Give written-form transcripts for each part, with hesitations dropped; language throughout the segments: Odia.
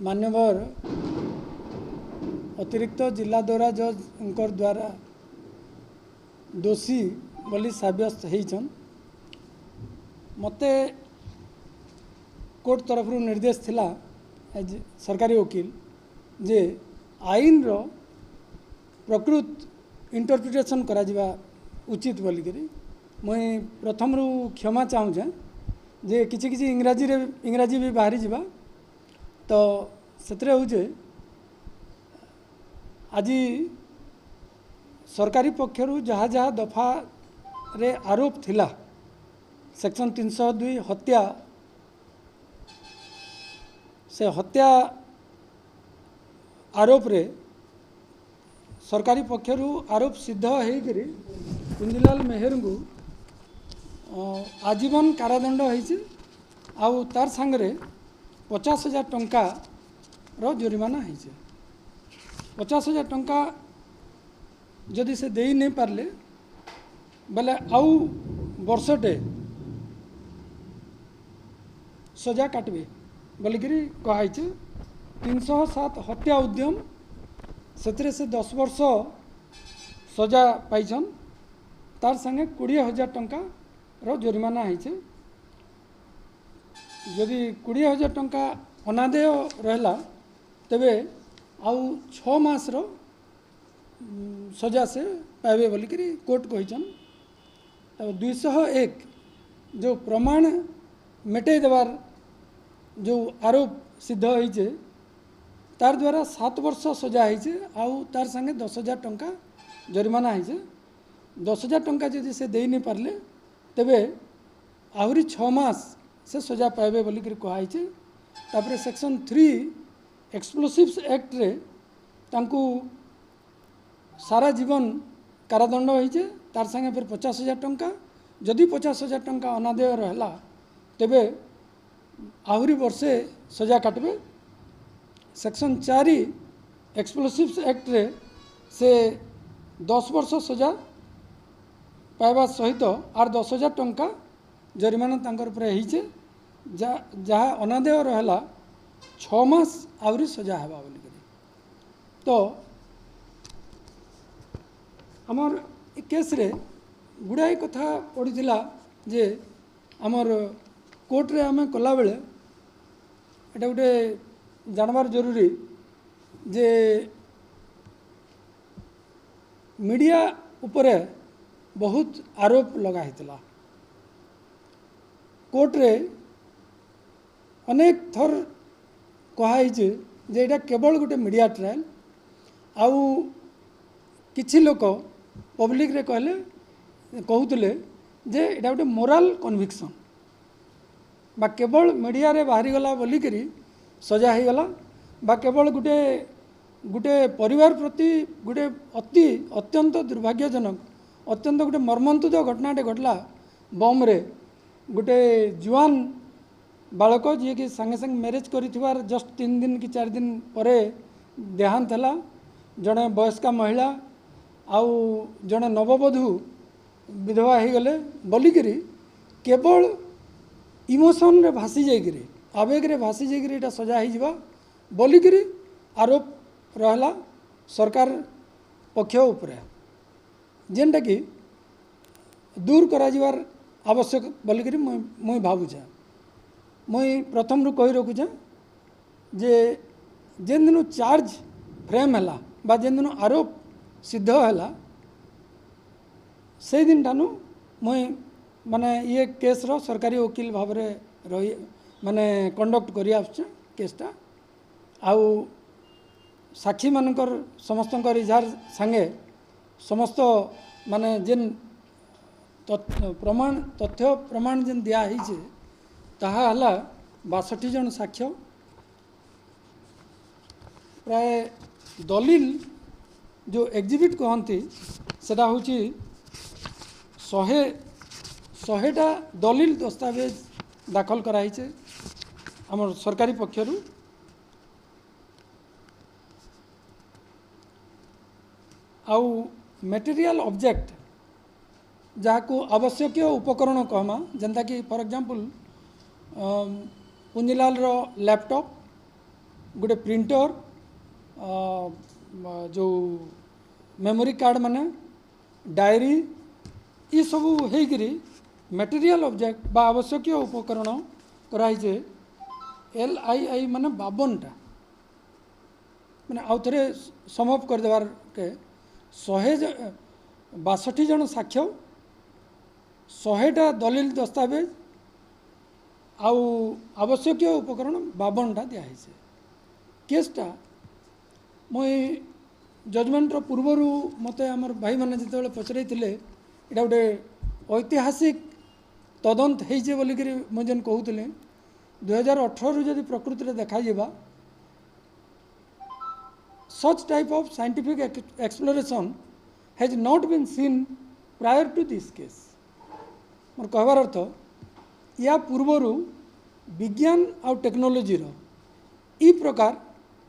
ମାନ୍ୟବର ଅତିରିକ୍ତ ଜିଲ୍ଲା ଦୌରା ଜଜ୍ଙ୍କ ଦ୍ୱାରା ଦୋଷୀ ବୋଲି ସାବ୍ୟସ୍ତ ହେଇଛନ୍। ମୋତେ କୋର୍ଟ ତରଫରୁ ନିର୍ଦ୍ଦେଶ ଥିଲା ଏଜ୍ ସରକାରୀ ଓକିଲ ଯେ ଆଇନର ପ୍ରକୃତ ଇଣ୍ଟରପ୍ରିଟେସନ୍ କରାଯିବା ଉଚିତ ବୋଲିକିରି ମୁଇଁ ପ୍ରଥମରୁ କ୍ଷମା ଚାହୁଁଛେ ଯେ କିଛି କିଛି ଇଂରାଜୀରେ ଇଂରାଜୀ ବି ବାହାରି ଯିବା। ତ ସେଥିରେ ହେଉଛେ ଆଜି ସରକାରୀ ପକ୍ଷରୁ ଯାହା ଯାହା ଦଫାରେ ଆରୋପ ଥିଲା, ସେକ୍ସନ୍ 302 ହତ୍ୟା, ସେ ହତ୍ୟା ଆରୋପରେ ସରକାରୀ ପକ୍ଷରୁ ଆରୋପ ସିଦ୍ଧ ହେଇକରି ପୁଞ୍ଜିଲାଲ ମେହେରଙ୍କୁ ଆଜୀବନ କାରାଦଣ୍ଡ ହେଇଛି, ଆଉ ତାର୍ ସାଙ୍ଗରେ 50,000 ଟଙ୍କାର ଜୋରିମାନା ହେଇছে। 50,000 ଟଙ୍କା ଯଦି ସେ ଦେଇ ନେଇ ପାରିଲେ ବେଲେ ଆଉ ବର୍ଷଟେ ସଜା କାଟବେ ବୋଲିକିରି କୁହାହେଇছে। 307 ହତ୍ୟା ଉଦ୍ୟମ, ସେଥିରେ ସେ 10 ବର୍ଷ ସଜା ପାଇଛନ୍, ତାର୍ ସାଙ୍ଗେ 20,000 ଟଙ୍କାର ଜୋରିମାନା ହେଇছে। ଯଦି 20,000 ଟଙ୍କା ଅନାଦେୟ ରହିଲା ତେବେ ଆଉ 6 ମାସର ସଜା ସେ ପାଇବେ ବୋଲିକିରି କୋର୍ଟ କହିଛନ୍। ତାପରେ 201 ଯେଉଁ ପ୍ରମାଣ ମେଟେଇ ଦେବାର ଯେଉଁ ଆରୋପ ସିଦ୍ଧ ହେଇଛେ ତାର ଦ୍ୱାରା 7 ବର୍ଷ ସଜା ହେଇଛେ, ଆଉ ତାର ସାଙ୍ଗେ 10,000 ଟଙ୍କା ଜରିମାନା ହେଇଛେ। 10,000 ଟଙ୍କା ଯଦି ସେ ଦେଇ ନେଇ ପାରିଲେ ତେବେ ଆହୁରି 6 ମାସ ସେ ସଜା ପାଇବେ ବୋଲିକିରି କୁହାହେଇছে। ତାପରେ ସେକ୍ସନ୍ 3 ଏକ୍ସପ୍ଲୋସିଭ୍ସ ଆକ୍ଟରେ ତାଙ୍କୁ ସାରା ଜୀବନ କାରାଦଣ୍ଡ ହେଇଛେ, ତାର ସାଙ୍ଗେ ଫେର 50,000 ଟଙ୍କା, ଯଦି 50,000 ଟଙ୍କା ଅନାଦେୟ ରହିଲା ତେବେ ଆହୁରି ବର୍ଷେ ସଜା କାଟବେ। ସେକ୍ସନ୍ 4 ଏକ୍ସପ୍ଲୋସିଭ୍ସ ଆକ୍ଟରେ ସେ 10 ବର୍ଷ ସଜା ପାଇବା ସହିତ ଆର୍ 10,000 ଟଙ୍କା ଜରିମାନା ତାଙ୍କର ଉପରେ ହେଇଛେ, ଯାହା ଅନାଦେୟ ରହିଲା 6 ମାସ ଆହୁରି ସଜା ହେବା ବୋଲିକରି। ତ ଆମର ଏ କେସ୍ରେ ଗୁଡ଼ାଏ କଥା ପଡ଼ିଥିଲା ଯେ ଆମର କୋର୍ଟରେ ଆମେ କଲାବେଳେ ଏଇଟା ଗୋଟେ ଜାଣବାର ଜରୁରୀ ଯେ ମିଡ଼ିଆ ଉପରେ ବହୁତ ଆରୋପ ଲଗା ହେଇଥିଲା। କୋର୍ଟରେ ଅନେକ ଥର କୁହାହେଇছে ଯେ ଏଇଟା କେବଳ ଗୋଟେ ମିଡ଼ିଆ ଟ୍ରାଏଲ୍, ଆଉ କିଛି ଲୋକ ପବ୍ଲିକରେ କହିଲେ କହୁଥିଲେ ଯେ ଏଇଟା ଗୋଟେ ମୋରାଲ କନଭିକ୍ସନ୍ ବା କେବଳ ମିଡ଼ିଆରେ ବାହାରିଗଲା ବୋଲିକିରି ସଜା ହେଇଗଲା, ବା କେବଳ ଗୋଟେ ଗୋଟେ ପରିବାର ପ୍ରତି ଗୋଟେ ଅତି ଅତ୍ୟନ୍ତ ଦୁର୍ଭାଗ୍ୟଜନକ ଅତ୍ୟନ୍ତ ଗୋଟେ ମର୍ମନ୍ତୁଦ ଘଟଣାଟେ ଘଟିଲା। ବମ୍ରେ ଗୋଟେ ଜୁଆନ ବାଳକ ଯିଏକି ସାଙ୍ଗେ ସାଙ୍ଗେ ମ୍ୟାରେଜ୍ କରିଥିବାର ଜଷ୍ଟ 3 ଦିନ କି 4 ଦିନ ପରେ ଦେହାନ୍ତ ହେଲା, ଜଣେ ବୟସ୍କା ମହିଳା ଆଉ ଜଣେ ନବବଧୂ ବିଧବା ହେଇଗଲେ ବୋଲିକିରି କେବଳ ଇମୋସନ୍ରେ ଭାସି ଯାଇକିରି ଆବେଗରେ ଭାସି ଯାଇକିରି ଏଇଟା ସଜା ହେଇଯିବା ବୋଲିକିରି ଆରୋପ ରହିଲା ସରକାର ପକ୍ଷ ଉପରେ, ଯେନ୍ଟାକି ଦୂର କରାଯିବାର ଆବଶ୍ୟକ ବୋଲିକିରି ମୁଇଁ ଭାବୁଛେ। ମୁଇଁ ପ୍ରଥମରୁ କହି ରଖୁଛେ ଯେ ଯେନ୍ ଦିନୁ ଚାର୍ଜ ଫ୍ରେମ୍ ହେଲା ବା ଯେନ୍ ଦିନୁ ଆରୋପ ସିଦ୍ଧ ହେଲା ସେଇ ଦିନଠାନୁ ମୁଇଁ ମାନେ ଇଏ କେସ୍ର ସରକାରୀ ଓକିଲ ଭାବରେ ରହି ମାନେ କଣ୍ଡକ୍ଟ କରି ଆସୁଛେ କେସ୍ଟା, ଆଉ ସାକ୍ଷୀମାନଙ୍କର ସମସ୍ତଙ୍କର ଇଜାହାର ସାଙ୍ଗେ ସମସ୍ତ ମାନେ ଯେନ୍ ପ୍ରମାଣ ତଥ୍ୟ ପ୍ରମାଣ ଯେନ୍ ଦିଆ ହେଇଛେ ତାହା ହେଲା 62 ଜଣ ସାକ୍ଷ୍ୟ, ପ୍ରାୟ ଦଲିଲ ଯେଉଁ ଏକ୍ଜିବିଟ୍ କହନ୍ତି ସେଟା ହେଉଛି 100ଟା ଦଲିଲ ଦସ୍ତାବେଜ ଦାଖଲ କରାହେଇছে ଆମର ସରକାରୀ ପକ୍ଷରୁ। ଆଉ ମେଟେରିଆଲ ଅବଜେକ୍ଟ ଯାହାକୁ ଆବଶ୍ୟକୀୟ ଉପକରଣ କହମା, ଯେନ୍ତାକି ଫର୍ ଏକ୍ଜାମ୍ପଲ୍ ପୁଞ୍ଜିଲାଲର ଲ୍ୟାପଟପ୍, ଗୋଟେ ପ୍ରିଣ୍ଟର, ଯେଉଁ ମେମୋରି କାର୍ଡ଼ ମାନେ, ଡାଏରୀ, ଏସବୁ ହେଇକିରି ମେଟେରିଆଲ ଅବଜେକ୍ଟ ବା ଆବଶ୍ୟକୀୟ ଉପକରଣ କରାହେଇଛେ LII ମାନେ 52ଟା। ମାନେ ଆଉ ଥରେ ସମାପ୍ତ କରିଦେବାରକେ 162 ଜଣ ସାକ୍ଷ୍ୟ, 100ଟା ଦଲିଲ ଦସ୍ତାବେଜ ଆଉ ଆବଶ୍ୟକୀୟ ଉପକରଣ 52ଟା ଦିଆହେଇছে। କେସ୍ଟା ମୁଇଁ ଜଜମେଣ୍ଟର ପୂର୍ବରୁ ମୋତେ ଆମର ଭାଇମାନେ ଯେତେବେଳେ ପଚରାଇଥିଲେ, ଏଇଟା ଗୋଟେ ଐତିହାସିକ ତଦନ୍ତ ହେଇଛେ ବୋଲିକିରି ମୁଇଁ ଯେନ୍ କହୁଥିଲି, 2018ରୁ ଯଦି ପ୍ରକୃତିରେ ଦେଖାଯିବା, such type of scientific exploration has not been seen prior to this case। ମୋର କହିବାର ଅର୍ଥ, ୟା ପୂର୍ବରୁ ବିଜ୍ଞାନ ଆଉ ଟେକ୍ନୋଲୋଜିର ଇ ପ୍ରକାର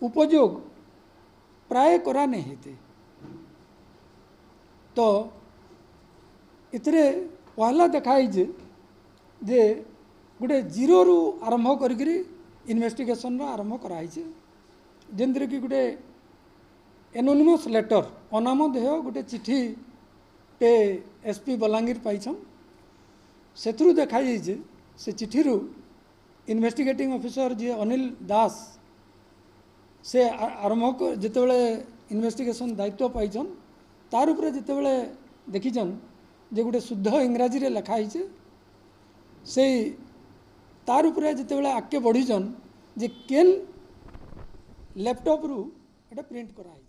ଉପଯୋଗ ପ୍ରାୟ କରା ନେଇ ହେଇତେ। ତ ଏଥିରେ ପହଲା ଦେଖା ହେଇଛେ ଯେ ଗୋଟେ ଜିରୋରୁ ଆରମ୍ଭ କରିକିରି ଇନଭେଷ୍ଟିଗେସନର ଆରମ୍ଭ କରାହେଇছে, ଯେମିତିରେ କି ଗୋଟେ ଏନୋନିମସ୍ ଲେଟର୍, ଅନାମଧେୟ ଗୋଟେ ଚିଠିଟେ ଏସ୍ ପି ବଲାଙ୍ଗୀର ପାଇଛନ୍। ସେଥିରୁ ଦେଖାଯାଇଛି, ସେ ଚିଠିରୁ ଇନଭେଷ୍ଟିଗେଟିଂ ଅଫିସର ଯିଏ ଅନିଲ ଦାସ, ସେ ଆରମ୍ଭ ଯେତେବେଳେ ଇନଭେଷ୍ଟିଗେସନ୍ ଦାୟିତ୍ୱ ପାଇଛନ୍, ତାର ଉପରେ ଯେତେବେଳେ ଦେଖିଛନ୍ ଯେ ଗୋଟେ ଶୁଦ୍ଧ ଇଂରାଜୀରେ ଲେଖା ହେଇছে, ସେଇ ତାର ଉପରେ ଯେତେବେଳେ ଆଗକେ ବଢ଼ିଛନ୍ ଯେ କେନ୍ ଲ୍ୟାପଟପ୍ରୁ ଏଇଟା ପ୍ରିଣ୍ଟ କରାହେଇଛି।